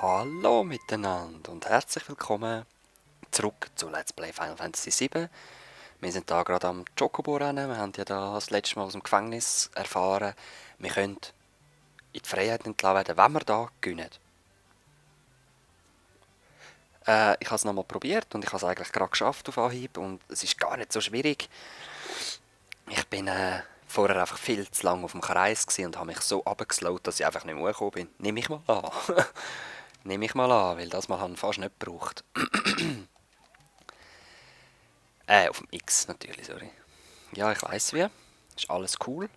Hallo miteinander und herzlich willkommen zurück zu Let's Play Final Fantasy VII. Wir sind da gerade am Chocobo-Rennen. Wir haben ja da das letzte Mal aus dem Gefängnis erfahren, wir können in die Freiheit entlassen werden, wenn wir da gewinnen. Ich habe es nochmal probiert und ich habe es eigentlich gerade geschafft auf Anhieb und es ist gar nicht so schwierig. Ich bin vorher einfach viel zu lange auf dem Kreis und habe mich so runtergeslowt, dass ich einfach nicht mehr hochgekommen bin. Nehme ich mal an. Nehme ich mal an, weil das mal haben fast nicht gebraucht. Auf dem X natürlich, sorry. Ja, ich weiss wie. Ist alles cool.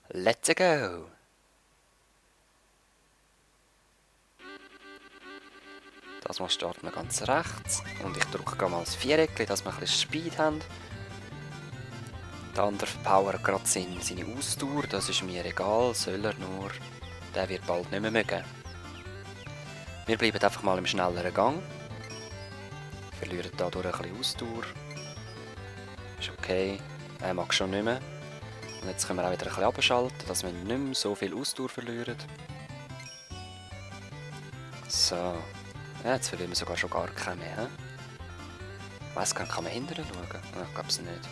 Let's go! Das mal starten wir ganz rechts. Und ich drücke mal das Viereckchen, dass wir ein bisschen Speed haben. Der andere verpowert gerade seine Ausdauer, das ist mir egal, soll er nur. Der wird bald nicht mehr mögen. Wir bleiben einfach mal im schnelleren Gang. Verlieren dadurch ein bisschen Ausdauer. Ist okay. Er mag schon nicht mehr. Und jetzt können wir auch wieder ein bisschen abschalten, dass wir nicht mehr so viel Ausdauer verlieren. So. Ja, jetzt verlieren wir sogar schon gar keine mehr. He? Ich weiss gar nicht, kann man hinterher schauen? Ich glaube es nicht.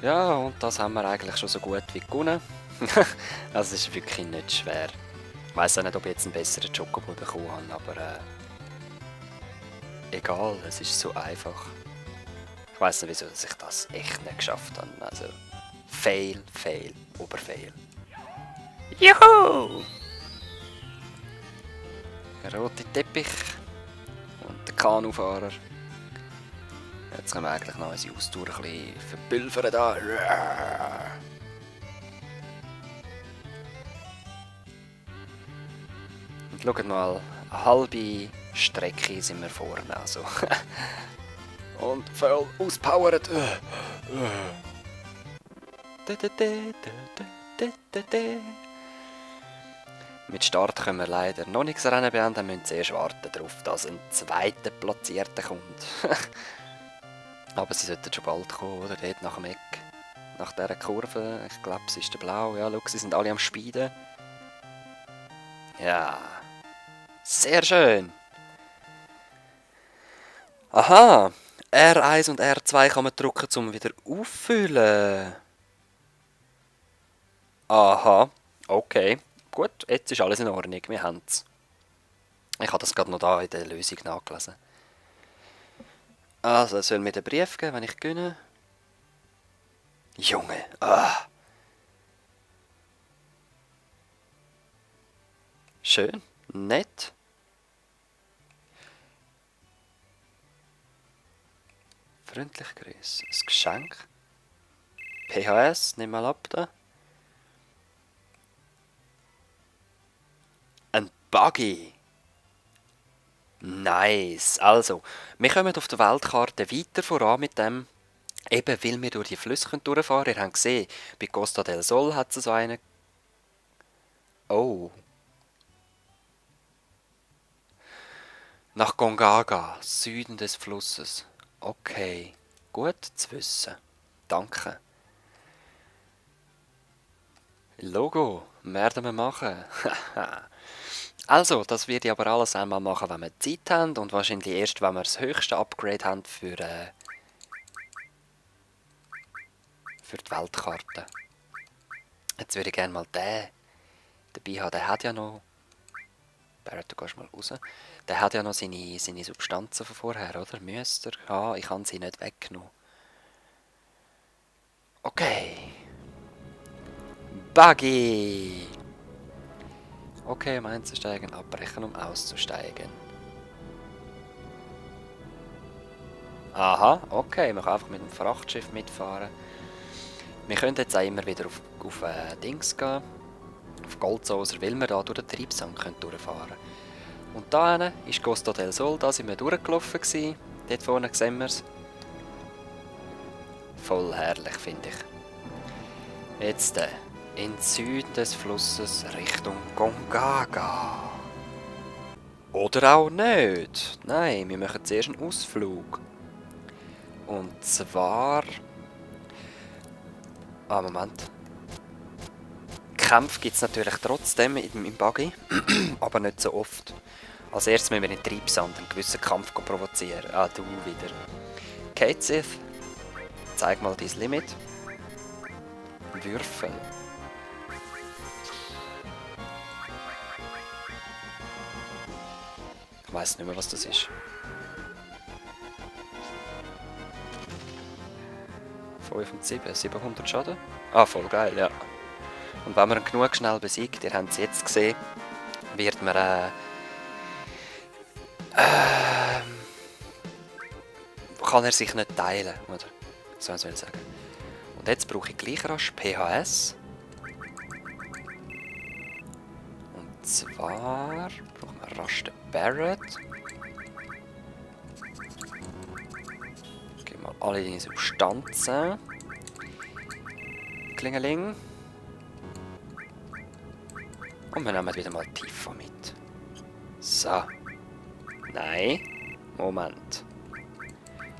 Ja, und das haben wir eigentlich schon so gut wie gewonnen. Also es ist wirklich nicht schwer. Ich weiss auch nicht, ob ich jetzt einen besseren Chocobo bekommen habe, aber egal, es ist so einfach. Ich weiss nicht, wieso ich das echt nicht geschafft habe. Also, Fail, Fail, Oberfail. Juhu! Der rote Teppich und der Kanufahrer. Jetzt können wir eigentlich noch unsere Ausdauer ein bisschen verpulvern da. Und schaut mal, eine halbe Strecke sind wir vorne. Also. Und voll auspowert. Mit Start können wir leider noch nichts Rennen beenden, wir müssen zuerst warten darauf, dass ein zweiter Platzierter kommt. Aber sie sollten schon bald kommen, oder? Dort nach dem Eck. Nach dieser Kurve. Ich glaube, es ist der Blau. Ja, schau, sie sind alle am Speeden. Ja. Sehr schön. Aha. R1 und R2 kann man drücken, um wieder auffüllen. Aha. Okay. Gut, jetzt ist alles in Ordnung. Wir haben es. Ich habe das gerade noch da in der Lösung nachgelesen. Also, es soll mir den Brief geben, wenn ich gewinne. Junge, Schön, nett. Freundlich grüß. Ein Geschenk. PHS, nimm mal ab da. Ein Buggy. Nice. Also, wir kommen auf der Weltkarte weiter voran mit dem, eben weil wir durch die Flüsse durchfahren können. Ihr habt gesehen, bei Costa del Sol hat es so einen. Oh. Nach Gongaga, Süden des Flusses. Okay, gut zu wissen. Danke. Logo, werden wir machen. Also, das werde ich aber alles einmal machen, wenn wir Zeit haben und wahrscheinlich erst, wenn wir das höchste Upgrade haben für die Weltkarte. Jetzt würde ich gerne mal den dabei haben. Der hat ja noch... Barrett, du gehst mal raus. Der hat ja noch seine Substanzen von vorher, oder? Müsste er? Ah, ich habe sie nicht weggenommen. Okay. Buggy! Okay, um einzusteigen, abbrechen, um auszusteigen. Aha, okay, man kann einfach mit dem Frachtschiff mitfahren. Wir können jetzt auch immer wieder auf Dings gehen, auf Goldsaucer, weil wir da durch den Treibsand durchfahren können. Und da hinten ist Costa del Sol, da sind wir durchgelaufen gewesen. Dort vorne sehen wir es. Voll herrlich, finde ich. Jetzt in Süden des Flusses Richtung Gongaga. Oder auch nicht. Nein, wir machen zuerst einen Ausflug. Und zwar... Ah, Moment. Kämpfe gibt es natürlich trotzdem im Buggy, aber nicht so oft. Als erstes müssen wir in Treibsand einen gewissen Kampf provozieren. Ah, du wieder. Kate Sith, zeig mal dein Limit. Würfel. Ich weiss nicht mehr, was das ist. 5 und 7, 700 Schaden. Ah, voll geil, ja. Und wenn man ihn genug schnell besiegt, ihr habt es jetzt gesehen, wird man kann er sich nicht teilen, oder? So soll ich sagen. Und jetzt brauche ich gleich rasch PHS. Und zwar brauchen wir rasch den Barret. Geben wir alle die Substanzen. Klingeling. Und wir nehmen wieder mal Tifa mit. So. Nein. Moment.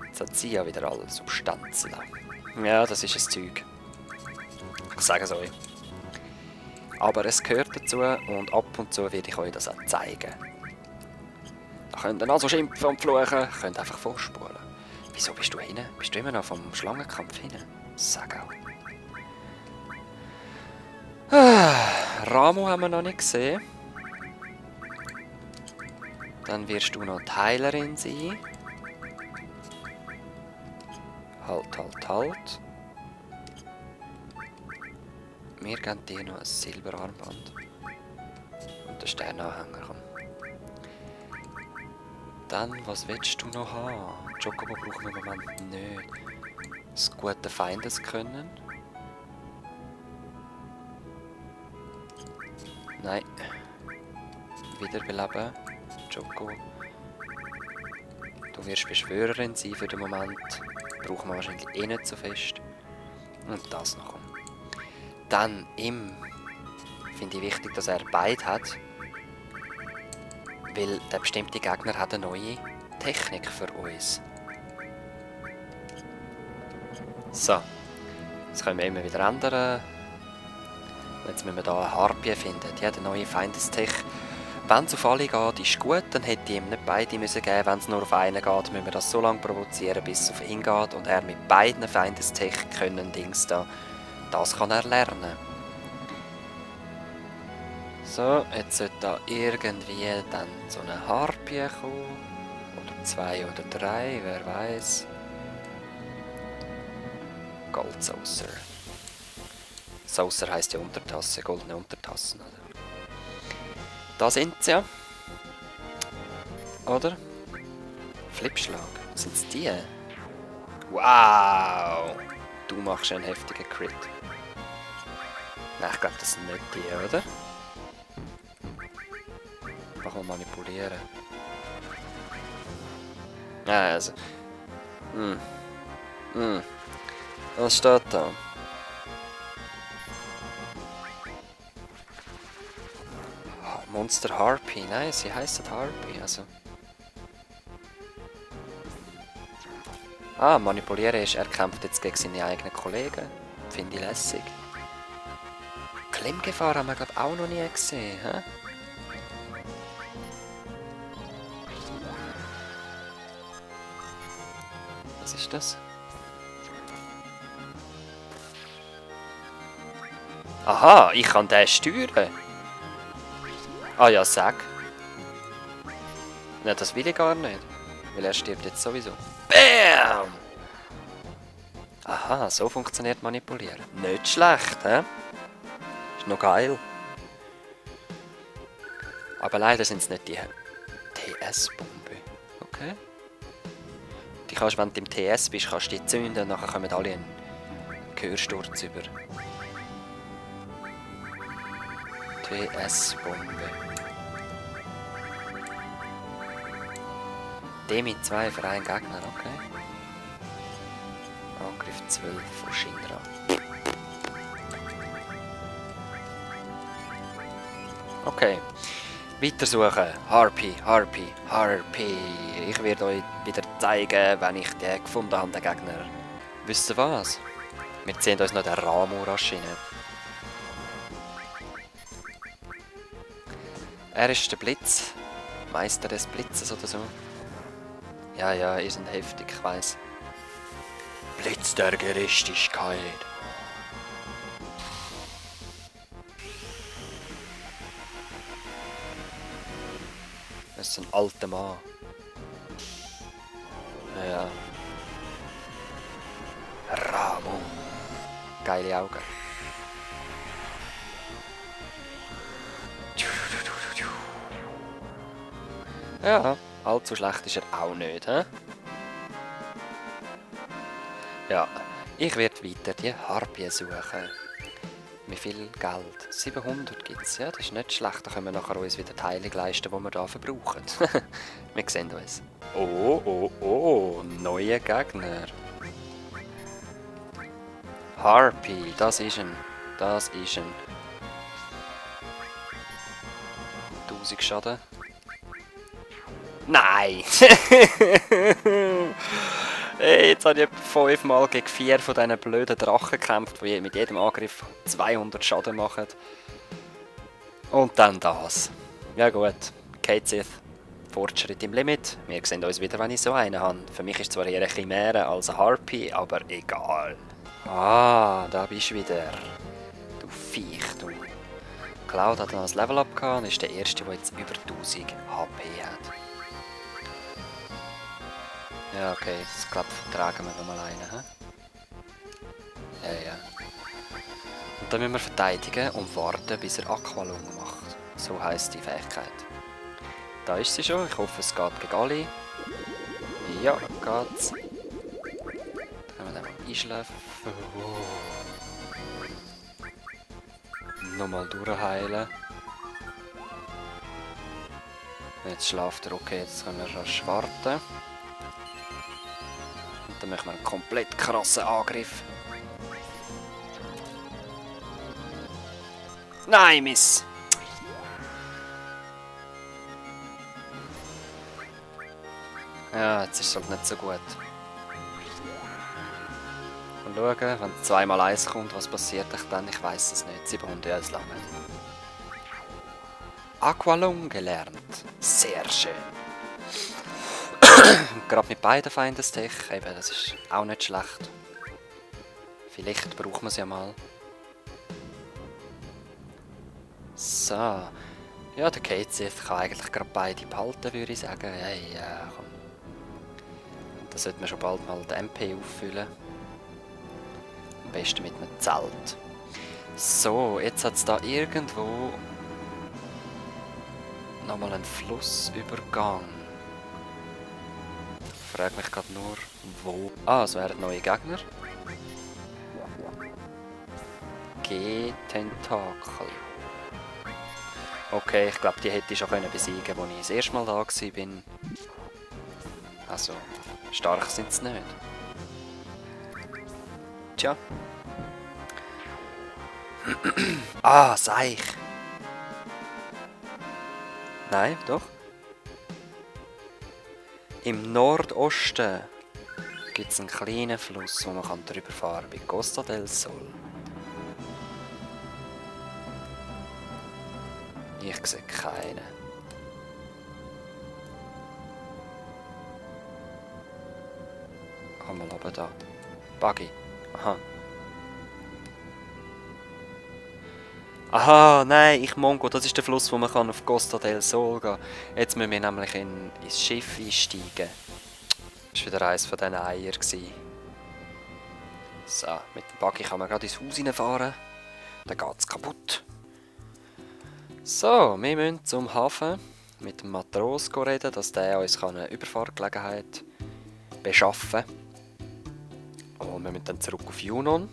Jetzt hat sie ja wieder alle Substanzen. Ja, das ist ein Zeug. Ich sage es euch. Aber es gehört dazu und ab und zu werde ich euch das auch zeigen. Da könnt ihr also schimpfen und fluchen, könnt einfach vorspulen. Wieso bist du hinten? Bist du immer noch vom Schlangenkampf hinten? Sag auch. Ramu haben wir noch nicht gesehen. Dann wirst du noch die Heilerin sein. Halt. Wir geben dir noch ein Silberarmband. Und den Sternanhänger. Dann, was willst du noch haben? Chocobo brauchen wir im Moment nicht. Das gute Feindeskönnen. Nein. Wiederbeleben. Choco. Du wirst Beschwörerin sein für den Moment. Brauchen wir wahrscheinlich eh nicht so fest. Und das noch. Dann finde ich wichtig, dass er beide hat. Weil der bestimmte Gegner hat eine neue Technik für uns. So. Das können wir immer wieder ändern. Jetzt müssen wir hier eine Harpie finden. Die hat eine neue Feindestech. Wenn es auf alle geht, ist gut, dann hätte ich ihm nicht beide müssen geben. Wenn es nur auf einen geht, müssen wir das so lange provozieren, bis es auf ihn geht und er mit beiden Feindestech können Dings da. Das kann er lernen. So, jetzt sollte da irgendwie dann so eine Harpie kommen. Oder 2 oder 3, wer weiß. Gold Saucer. Saucer heisst ja Untertasse, goldene Untertassen, oder? Da sind sie ja. Oder? Flipschlag. Sind es die? Wow! Du machst einen heftigen Crit. Nein, ich glaube, das sind nicht die, oder? Mach mal manipulieren. Ja, also. Was steht da? Monster Harpy. Nein, sie heisst Harpy, also. Ah, manipulieren ist, er kämpft jetzt gegen seine eigenen Kollegen. Finde ich lässig. Klemmgefahr haben wir, glaube ich, auch noch nie gesehen, hä? Was ist das? Aha, ich kann den steuern. Ah ja, sag. Nein, das will ich gar nicht. Weil er stirbt jetzt sowieso. BAM! Aha, so funktioniert Manipulieren. Nicht schlecht, hä? Ist noch geil. Aber leider sind es nicht die TS-Bombe. Okay. Die kannst, wenn du im TS bist, kannst du die zünden und nachher kommen alle einen Gehörsturz über. TS-Bombe. D mit 2 für einen Gegner, okay. Angriff 12 von Shinra. Okay. Weitersuchen. Harpy. Ich werde euch wieder zeigen, wenn ich den gefunden habe, den Gegner. Wisst ihr was? Wir ziehen uns noch den Ramu rasch rein. Er ist der Blitz. Meister des Blitzes oder so. Ja, ja, ihr seid heftig, ich weiss. Blitz der Gerechtigkeit. Das ist ein alter Mann. Ja. Ramo. Geile Augen. Ja, allzu schlecht ist er auch nicht, hä? Ja, ich werde weiter die Harpie suchen. Wie viel Geld? 700 gibt es, ja, das ist nicht schlecht. Da können wir nachher uns wieder die Heilung leisten, die wir hier verbrauchen. Wir sehen uns. Oh, oh, oh, neue Gegner. Harpie, das ist ein. Das ist ein. 1000 Schaden. Nein! Hey, jetzt habe ich etwa 5-mal gegen 4 von diesen blöden Drachen gekämpft, die mit jedem Angriff 200 Schaden machen. Und dann das. Ja gut, Cait Sith, Fortschritt im Limit. Wir sehen uns wieder, wenn ich so einen habe. Für mich ist zwar eher eine Chimäre als eine Harpie, aber egal. Ah, da bist du wieder. Du Viech, du. Cloud hat noch ein Level-Up gehabt und ist der erste, der jetzt über 1000 HP hat. Ja, okay, das glaube vertragen wir nochmal einen, hä? Ja, ja. Und dann müssen wir verteidigen und warten, bis er Aqualung macht. So heisst die Fähigkeit. Da ist sie schon, ich hoffe es geht gegen alle. Ja, geht's. Dann können wir den mal einschläfen. Nochmal durchheilen. Jetzt schlaft er, okay, jetzt können wir rasch warten. Dann machen wir einen komplett krassen Angriff. Nein, Miss! Ja, jetzt ist es halt nicht so gut. Und schauen, wenn 2x1 kommt, was passiert dann? Ich weiß es nicht. 700, ja, es lange. Aqualung gelernt. Sehr schön. Gerade mit beiden Feindestech, eben, das ist auch nicht schlecht. Vielleicht braucht man es ja mal. So. Ja, der Cait Sith kann eigentlich gerade beide behalten, würde ich sagen. Hey, komm. Da sollte man schon bald mal den MP auffüllen. Am besten mit einem Zelt. So, jetzt hat es da irgendwo nochmal einen Flussübergang. Ich frage mich gerade nur, wo... Ah, es wären neue Gegner. G-Tentakel. Okay, ich glaube, die hätte ich schon besiegen können, als ich das erste Mal da war. Also, stark sind sie nicht. Tja. Ah, Seich. Nein, doch. Im Nordosten gibt es einen kleinen Fluss, wo man drüber fahren kann, bei Costa del Sol. Ich sehe keinen. Komm mal oben da. Buggy. Aha. Aha, nein, ich Mongo, das ist der Fluss, wo man auf Costa del Sol gehen kann. Jetzt müssen wir nämlich ins Schiff einsteigen. Das war wieder eines von diesen Eiern. So, mit dem Buggy kann man gerade ins Haus reinfahren. Dann geht es kaputt. So, wir müssen zum Hafen mit dem Matros reden, dass der uns eine Überfahrtgelegenheit beschaffen kann. Und wir müssen dann zurück auf Junon.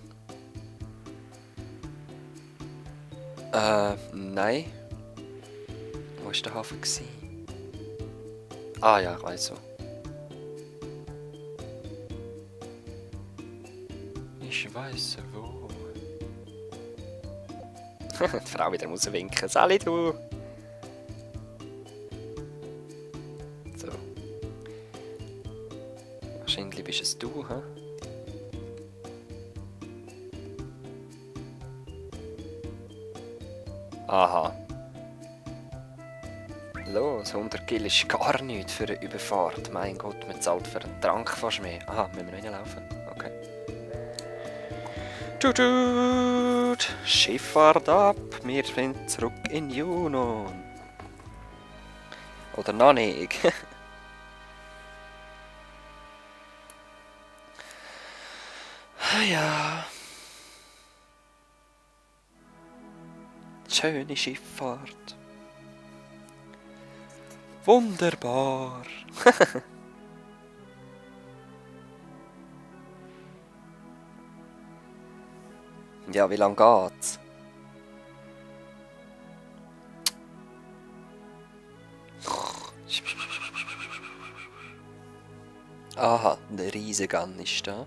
Nein. Wo war der Hafen? Ah ja, ich weiss so. Ich weiss wo. Die Frau wieder muss winken. Sali, du! So. Wahrscheinlich bist es du, hä? Aha. Los, 100 Kill ist gar nichts für eine Überfahrt. Mein Gott, man zahlt für einen Trank fast mehr. Aha, müssen wir noch reinlaufen? Okay. Tschut, Schifffahrt ab, wir sind zurück in Junon. Oder noch nicht. Ja. Schöne Schifffahrt. Wunderbar. Ja, wie lange geht's? Aha, der Riesengun ist da.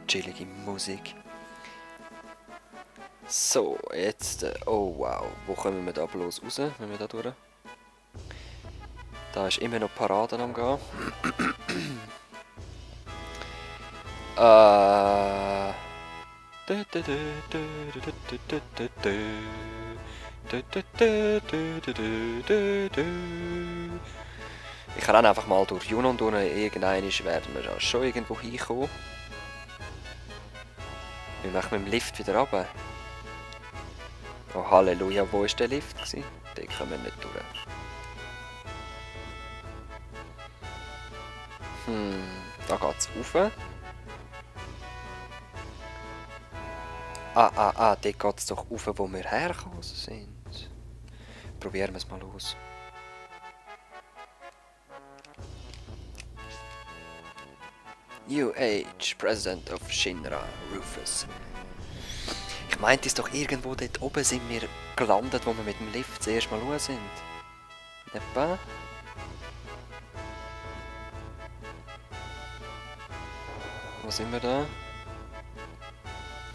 Chillige Musik. So, jetzt... oh wow, wo kommen wir da bloß raus, wenn wir da durch? Da ist immer noch Paraden am gehen. Ich renne einfach mal durch Junon durch. Irgendwann werden wir da schon irgendwo hinkommen. Wir machen mit dem Lift wieder runter. Oh Halleluja, wo war der Lift? Den kommen wir nicht durch. Da geht's rauf. Dort geht's doch rauf, wo wir hergekommen sind. Probieren wir es mal aus. New Age, President of Shinra, Rufus. Ich meinte es doch irgendwo dort oben sind wir gelandet, wo wir mit dem Lift zuerst mal raus sind. Nicht wahr? Wo sind wir da?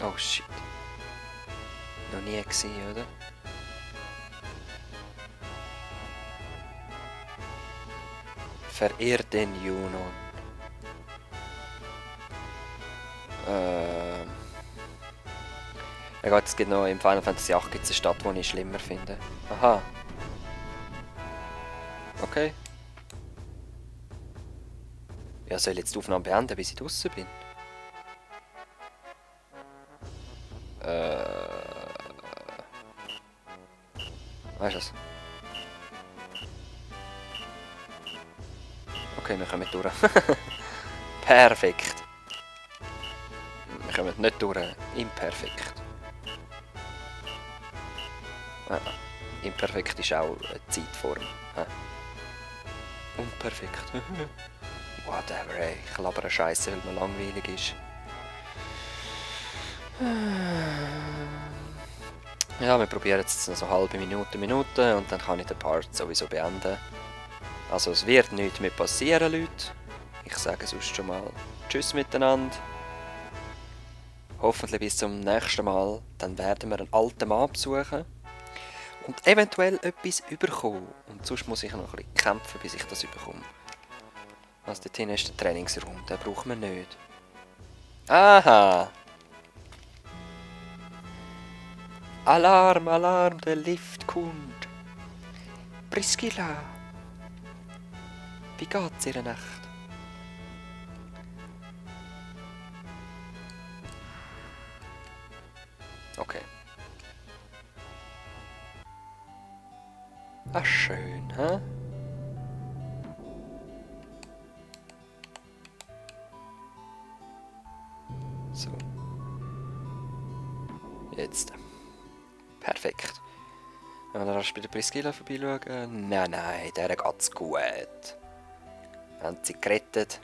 Oh shit. Noch nie gesehen, oder? Verirrten Junon. Ja Gott, es gibt noch im Final Fantasy 8 gibt's eine Stadt, die ich schlimmer finde. Aha. Okay. Ja, soll ich jetzt die Aufnahme beenden, bis ich draußen bin? Weißt du was? Okay, wir kommen durch. Perfekt. Wir kommen nicht durch. Imperfekt. Imperfekt ist auch eine Zeitform. Unperfekt. Whatever, ey. Ich labere Scheiße, weil mir langweilig ist. Ja, wir probieren jetzt so eine halbe Minute und dann kann ich den Part sowieso beenden. Also es wird nichts mehr passieren, Leute. Ich sage sonst schon mal Tschüss miteinander. Hoffentlich bis zum nächsten Mal. Dann werden wir einen alten Mann besuchen. Und eventuell etwas überkommen. Und sonst muss ich noch ein bisschen kämpfen, bis ich das überkomme. Also dort hinten ist der Trainingsraum, den brauchen wir nicht. Aha! Alarm, Alarm, der Lift kommt. Priscilla! Wie geht's ihr Nacht? Okay. Ah, schön, hä? So. Jetzt. Perfekt. Wenn wir rasch bei der Priscilla vorbeischauen. Nein, der geht's gut. Haben sie gerettet.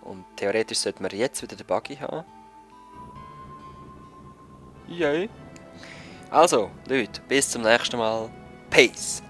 Und theoretisch sollten wir jetzt wieder den Buggy haben. Yay. Also, Leute, bis zum nächsten Mal. Peace.